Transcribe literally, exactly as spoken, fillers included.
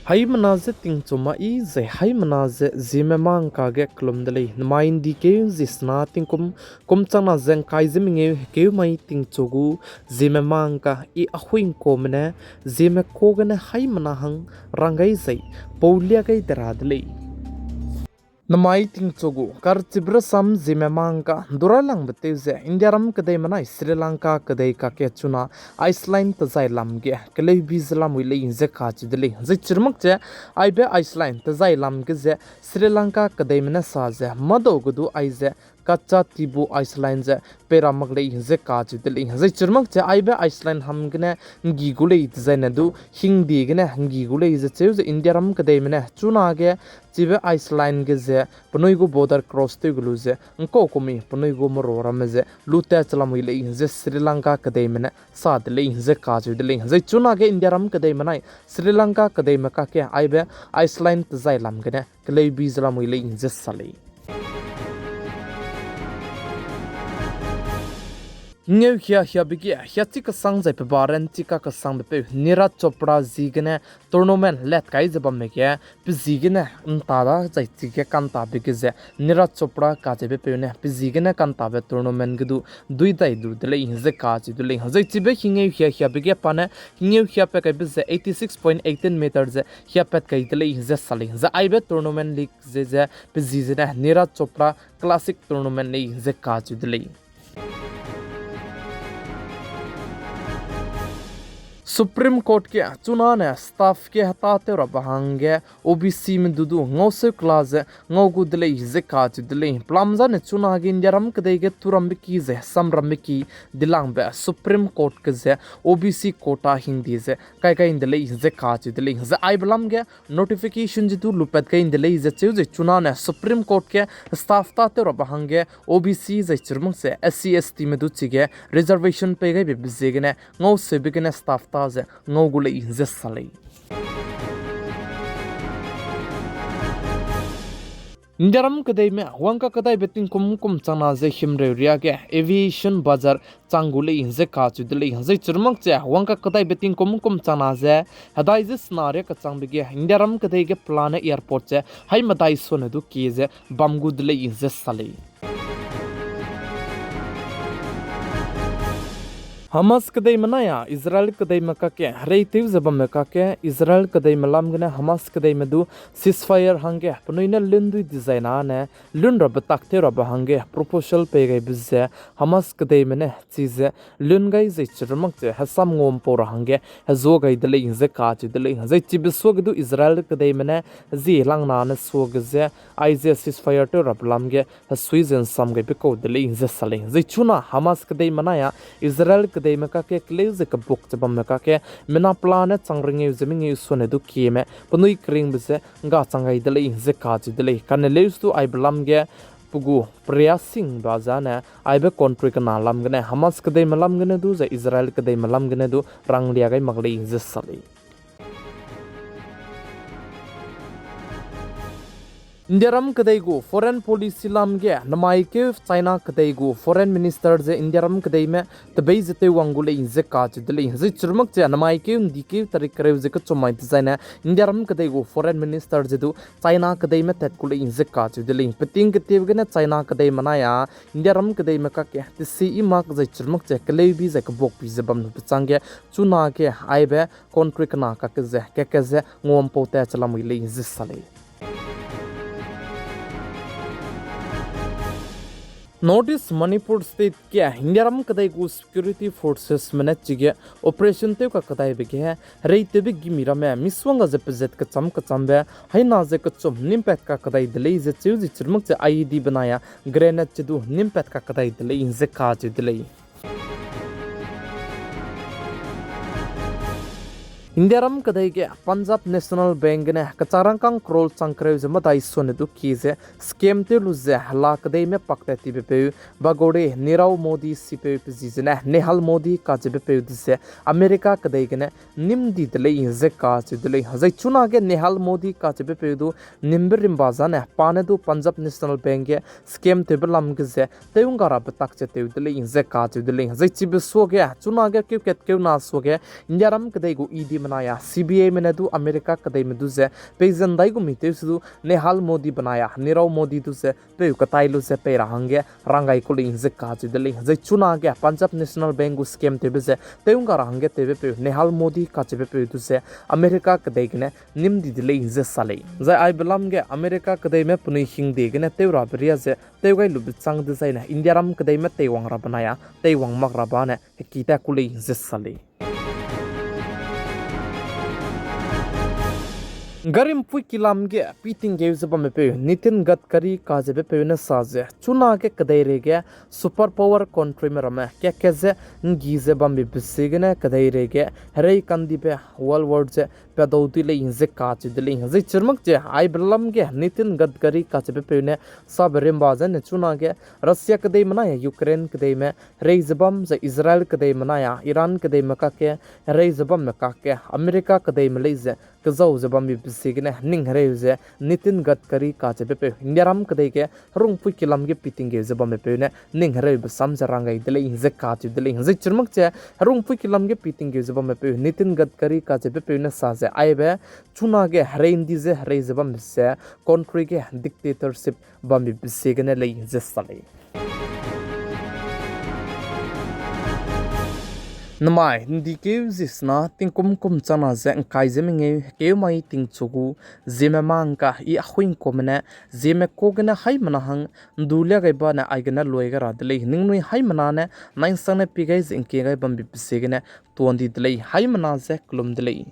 Haimena ze tingchu mai zai haimena ze Zeme mangka ge kelum de lei. Namai ndikeu zie sena tingkum kum changna ze ngkai ze mengeu hekeu mai tingchu gu Zeme mangka i ahuingkume ne Zeme ka gene haimena hang rang gai zai pau lia gai de ra de lei. Namai tingchu gu karchibe rasam Zeme mangka du railangbe tew ze Indiaram kedei menai Sri Lanka kedei kakge chuna Iceland tezai lam ge keleubi ze lamui lei ze kacheu de lei. Zai chirmak che aibe Iceland tezai lam ge ze Sri Lanka kedeime ne sa ze madau ge du aize Kachatibu Iceland ze pei ra mak lei ze kacheu de lei. Zai chirmak che aibe Iceland ham gene nggi gu lei dezaine du hingdie gene nggi gu lei ze cheu ze Indiaram kedeime ne chunage chibe Iceland ge ze penui gu border cross tew ge lu ze ngkau kumi penui gu mero ramme ze lu tat che lamui lei ze Sri Lanka kedeime ne sa de lei ze kacheu de lei. Zai chunage Indiaram kedei menai Sri Lanka kedeime kakge aibe Iceland tezai lam gene keleubi ze lamui lei ze sa lei. Hingeu hia hiabe ge hiachi kesang zai pe ba ranchi kakesangbe peu Neeraj Chopra ziegene tournament lat kai ze bamme ge pe ziegene nta da zai chige kantabe ge ze Neeraj Chopra kacheube peu ne pe ziegene kantabe tournament ge du dui dai du de lei ze kacheu de lei. Zai chibe hingeu hia hiabe ge pa ne hingeu hia pat kaibe ze eighty six point eighteen meter ze hia pat kai de lei ze sa lei. Zai aibe tournament league ze ze pe zi zene Neeraj Chopra Classic Tournament lei ze kacheu de lei. Supreme Court ge chunane staff ge heta tew rabe hangge O B C me du du ngauseu kela ze ngau gu de lei ze kacheu de lei. Pelam zane chunage Indiaram kedei ge turambe ki ze samrambe ki dilangbe Supreme Court ge ze O B C quota hingdie ze kai gai de lei ze kacheu de lei. Zai aibe lam ge notification ze du lupat gai de lei ze cheu ze chunane Supreme Court ge staff ta tew rabe hangge O B C zai chirmak ze S C S T me du chige reservation pei gaibe be ziegene ngauseube gene staff ta ze ngau gu lei ze sa lei. Indiaram kedeime wangka kedaibe tingkum kum changna ze himreu riage aviation bazar chang gu lei ze kacheu de lei. Zai chirmak ze wangka kedaibe tingkum kum changna ze hedai ze sena ria kechangbe ge Indiaram kedei ge pelane airport ze hai medai sone du kie ze bam gu de lei ze sa lei. Hamas kedeime nai a Israel kedeime kakge hereitew ze bamme kakge Israel kedeime lam gene Hamas kedeime du ceasefire hangge penui ne lun dui dizai nane lun rabe tak tew rabe hangge proposal pei gaibe ze Hamas kedeime ne chize lun gai zai chirmak ze hesam nguampau ra hangge hezuâ gai de lei ze kacheu de lei. Zai chibe suage du Israel kedeime ne zi langna ne suage ze aize ceasefire tew rabe lam ge hesui ze nsam gaibe kau de lei ze sa lei. Zai chuna Hamas kedeime nai a Israel kedeime kakge keleu ze kebuk ze bamme kakge mina pelane chang rengeu ze mengeu sone du kieme penui keringbe ze ngga chang gai de lei ze kacheu de lei. Kane leuse du aibe lam ge pe gu peria sing ba zane aibe country kena lam gene Hamas kedeime lam gene du zai Israel kedeime lam gene du ranglia gai mak lei ze sa lei. Indiaram kedei gu foreign policy lam ge namai keu China kedei gu foreign minister ze Indiaram kedeime tebei ze tew wang gu lei ze kacheu de lei. Zai chirmak ze namai keu ndikeu tarik kereu ze kechum mai dezaine Indiaram kedei gu foreign minister ze du China kedeime tat gu lei ze kacheu de lei. Peting ketiebe gene China kedeime nai a Indiaram kedeime kakge tesi i mak zai chirmak ze keleubi zai kebukbi ze bam lu pechangge chunage aibe country kena kakge ze kakge ze nguampau tat che lamui lei ze sa lei. North East Manipur State ge Indiaram kedei gu security forces me ne chige operation tew kakedaibe ge hereitewbe gimi ramme misuangga ze pezat kecham kechambe haina ze kechum nimpat kakedai de lei ze cheu ze chirmak ze I E D benai a grenade che du nimpat kakedai de lei ze kacheu de lei. Indiaram kedei ge Punjab National Bank gene kecharangkang crore chang kereu ze medai sone du kie ze scam tew lu ze hela kedeime paktat tibe peu Bagore Nirav Modi sipeu pe zi zene Nehal Modi kacheube peu de ze America kedei gene nîm di de lei ze kacheu de lei. Zai chunage Nehal Modi kacheube peu du nîmbe rimba zane pa ne du Punjab National Bank ge scam tewbe lam ge ze tew ngga rabe tak ze tew de lei ze kacheu de lei. Zai chibe suage chunage keukat keuna suage Indiaram kedei gu E D Benai a C B I me ne du America kedeime du ze peize ndaigum mi tew se du Nirav Modi benai a Nirav Modi du ze peu ketai lu ze pei ra hangge rang gai ku lei ze kacheu de lei. Zai chunage Punjab National Bank gu scam tewbe ze tew ngga ra hangge tewbe peu Nirav Modi kacheube peu du ze America kedei gene nîm di de lei ze sa lei. Zai aibe lam ge America kedeime penui hingde gene tew rabe riâ ze tew gai lube châng dezaine Indiaram kedeime teiwang ra benai a teiwang mak ra bane heki ta ku lei ze sa lei. Gari ’mpui kilam ge pi tinggeu ze bamme peu Nitin Gadkari kacheube peu ne sa ze, chunage kedeirei ge super power countryme ramme kat-kat ze ’nggi ze bambe be ziegene kedeirei ge herei kandibe world war ze padau dui lei ze kacheu de lei. Zai chirmak ze aibe lam ge Nitin Gadkari kacheube peu ne sabe rimba zene chunage Russia kedeime benai a Ukraine kedeime herei ze bam zai Israel kedeime benai a Iran kedeime kakge herei ze bamme kakge America kedeime lei ze kezau ze bambe be ziegene ning hereu ze Nitin Gadkari kacheube peu Indiaram kedei ge herungpui kilam ge pi tinggeu ze bamme peu ne ning hereube sam ze rang gai de lei ze kacheu de lei. Zai chirmak ze herungpui kilam ge pi tinggeu ze bamme peu Nitin Gadkari kacheube peu ne sa ze aibe chunage herei ’ndi ze herei ze bambe ze country ge dictatorship bambe be ziegene lei ze sa lei. Namai ’ndikeu zi sena tingkum kum changna ze ’ngkai ze mengeu keu mai tingchu gu Zeme mâ ’ngka i Ahuingkuame ne Zeme ka gene haimena hang ’ndu lia gai bane aigene lui gai ra de lei. Ningnui haimena ne nai'nsangne pie gai ze ’ngkie gai bambe be ziegene tuan di de lei. Haimena ze kelum de lei.